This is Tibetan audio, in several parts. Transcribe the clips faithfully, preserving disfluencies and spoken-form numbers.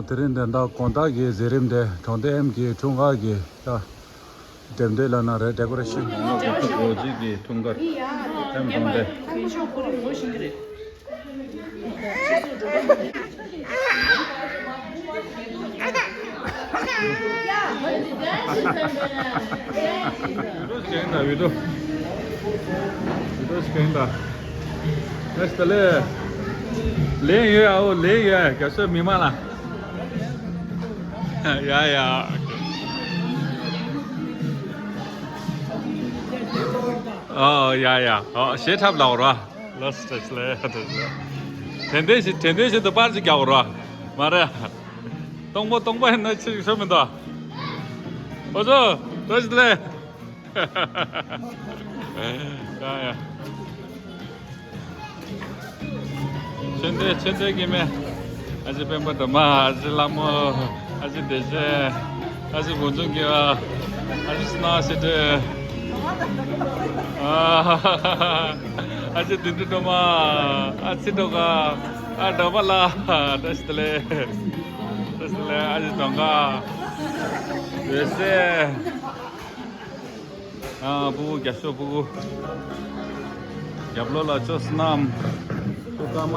དེ་རིང་འདི་འདྲ་དགོང་དག་གི་མཛད་རིམ་དེ་གྲོང་སྡེ་ཨེམ་གྱི་འཁྲུངས་སྐར་གྱི་ད་འགྲེམས་སྟོན་ལབ་ན་རེད། ཌེ་ཀོ་རེ་ཤན། སྒོ་འབྱེད་ཀྱི་འཁྲུངས་སྐར་ཨེམ་གྲོང་སྡེ། བི་ཌིའོ་ཞིག་གན་ད། བི་ཌིའོ། བི་ཌིའོ་ཞིག་གན་ད། ཨེ་ད་ལེ། ལན་ཡོད་ཨའོ། ལན་ཡོད། རྒྱ་སོ་མི་མང་ལ། ཡ་ཡ། ཨོ་ཡ་ཡ། ཨོ་ཞེ་ཁྲབ་ལ་འོ་ར། ལོས་ཏེས་ལེ། དྲན་རྟེན་ཞིག་དྲན་རྟེན་ཞིག་ཏུ་པར་ཅིག་རྒྱག་འོ་ར། མ་རེད། སྟོང་པ་སྟོང་པ་ཡིན་ན་ཅིག་ཤོ་མི་འདུག་ཨོ་ཅོ། ལོས་ཏེས་ལེ། ཡ་ཡ། ཆོས་འདི་ཆོས་འདི་གི་མེ། ཨ་ཅེ་སྤེན་པ་སྒྲོལ་མ། ཨ་ཅེ་ལྷ་མོ། ཨ་ཅེ་བདེ་ཆེན། ཨ་ཅེ་བུ་ཆུང་གི་བ། ཨ་ཅེ་སྣང་ཞེ་སྒྲོན། ཨ་ཅེ་བདུད་འདུལ་སྒྲོལ་མ། ཨ་ཅེ་སྒྲོལ་དཀར། ཨ་སྒྲོལ་མ་ལགས། བཀྲ་ཤིས་བདེ་ལེགས། བཀྲ་ཤིས་བདེ་ལེགས། ཨ་ཅེ་སྒྲོལ་དཀར། འོད་ཟེར། ཨ་ཕྲུ་གུ་རྒྱ་ཤོག་ཕྲུ་གུ། རྒྱབ་ལོགས་ལ་ཅོ་སྣམ། ཅོ་ཀ་མ།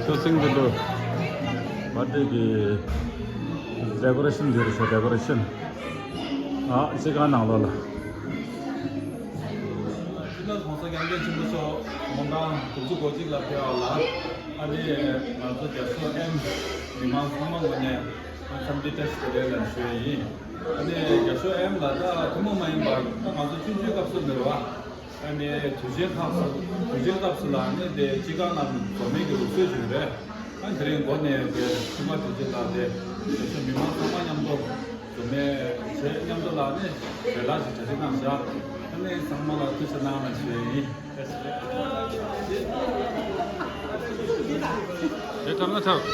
ཅོ་སིང་དེ་ལོ། བར་ཐི་ཌེ་གི་ཌེ་ཀོ་རེ་ཤན་འདི་རེད་ཤག་ཌེ་ཀོ་རེ་ཤན། ཨ་ཅི་ག་ནང་ལོགས་ལ། སྤྱི་ནོར་༸གོང་ས་༸སྐྱབས་མགོན་ཆེན་པོ་མཆོག་གོང་ཐང་དགུ་བཅུ་གོ་གཅིག་ལ་ཕེབས་པ་ལ། ཨ་ནི་ང་ཚོ་རྒྱ་སོ་ཨེམ་མི་མང་ཚང་མ་ངོས་ནས་འཚམས་འདྲི་བཀྲ་ཤིས་བདེ་ལེགས་ལ་ཞུ་ཡ་ཡིན། ཨ་ནི་རྒྱ་སོ་ཨེམ་ལ་ད་ཐུན་མོང་མ་ཡིན་པ་ད་ང་ཚོ་ཆུང་ཆུང་སྐབས་སུ་ནས་རེད་བ། ཨ་ནི་དུས་ཆེན་ཁག་སུ་དུས་ཆེན་སྐབས་སུ་ལ་ཨ་ནི་དེ་སྤྱི་ཁང་ནང་འཛོམས་མེད་ཀྱི་ལུགས་སྲོལ་ཞིག་རེད། ཨ་ནི་དེ་རིང་འགོ་ནས་དེ་ཆུ་མ་དུས་ཆེན་ལ་དེ་རྒྱ་སོ་མི་མང་ཚང་མ་མཉམ་དུ། རྫོང་མའི་ཆེད་མཉམ་དུ་ལ་ནི་བདེ་ལགས་ཤིག་གྲ་སྒྲིག་གནང་བཞག་ཨ་ནི་ཚང་མ་ལ་ཐུགས་རྗེ་གནང་ཞུ་ཡ་ཡིན། དེ་ཐབས་ན་ཐབས།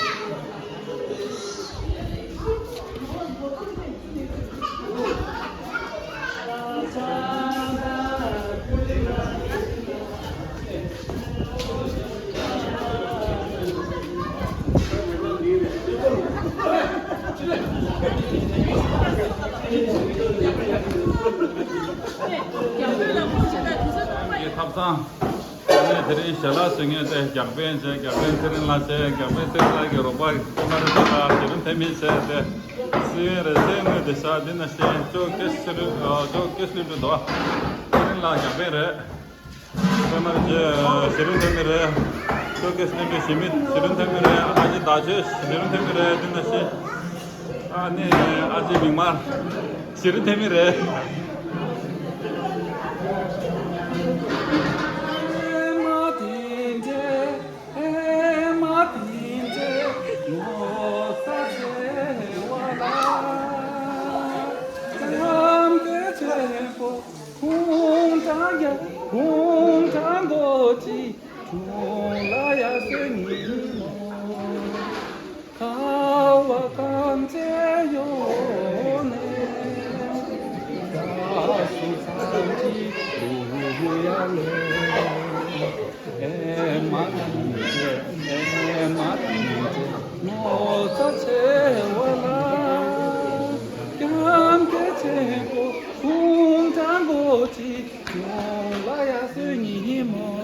ཐབ་ཚང་། དེ་ནས་དེ་རིང་ཞལ་ལག་བཟོ་མཁན་དེ་རྒྱག་དཔོན་བྱས། རྒྱག་དཔོན་ཚེ་རིང་ལགས་བྱས། རྒྱག་དཔོན་ཚེ་རིང་ལགས་ཀྱི་རོགས་པ་ཀེ་མ་ར་མེན་ལ་ཞེ་རུ་འཐེན་མི་བྱས་ཏེ། སི་ཡོན་རེད། སེ་ངོས་དེ་ཤག་འདི་ན་ཤེས་ཅོ་ཀེ་སི་ལུས་ཅོ་ཀེ་སི་ལུས་འགྲོ་འདུག་ཚེ་རིང་ལགས་རྒྱག་དཔོན་རེད། ཀེ་མ་ར་བྱས་ཞེ་རུ་འཐེན་མི་རེད། ཅོ་ཀེ་སི་ལུས་འགྲོ་ཞེ་མི་ཞེ་རུ་འཐེན་མི་རེད། ཨ་ཅེ་ད་ཆོས་ཞེ་རུ་འཐེན་མི་རེད། འདི་ན་ཤེས། ཨ་ནི་ཨ་ཅེ་མིག་དམར་ཞེ་རུ་འཐེན་མི་རེད། ཁ་བ་གང་བྱེད་ཡོང་ནས། དགའ་སུ་ཚང་གི་ལུ་ཡ་ལེ། ཨེ་མ་ཏི་ཏེ། ཨེ་མ་ཏི་ཏེ། ངོ་ཚ་ཆེ་བ་ལ། སྐྱབས་མགོན་ཆེན་པོ་གུང་ཐང་གོ་ཅི་ཁྱུང་ལ་ཡ་སུ་ཉི་མོ།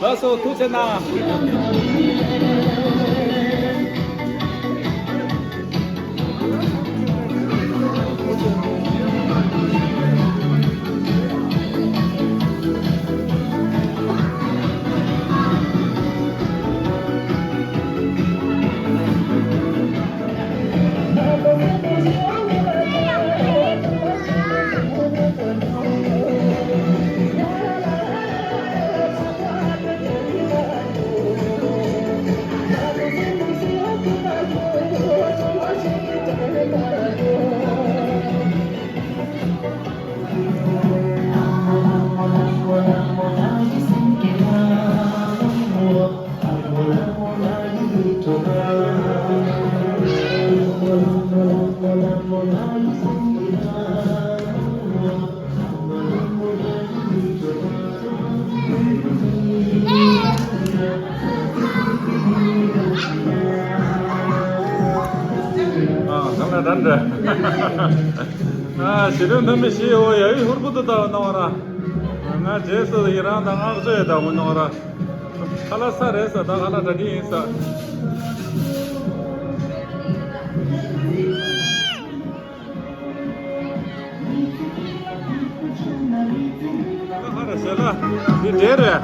ལགས་སོ། ཐུགས་རྗེ་གནང་། ཨ། གང་ལ་དྲན་དྲ། ཨ། ཞི་ལུ་འཐུས་མི་ཞིག་འོ་ཡ་ཡི་ཧུར་པོ་དུ་ལྟ་བ་གནང་བ་ར། ང་རྗེས་སུ་ཡི་རང་དང་བསྔགས་བརྗོད་ཡི་ལྟ་བུ་གནང་བ་ར། ཁ་ལག་ས་རེད་ས། ད་ཁ་ལག་གྲ་སྒྲིག་ཡིན་ས། ཁ་ལག་ཞལ་ལག་འདི་འདྲས་རེད།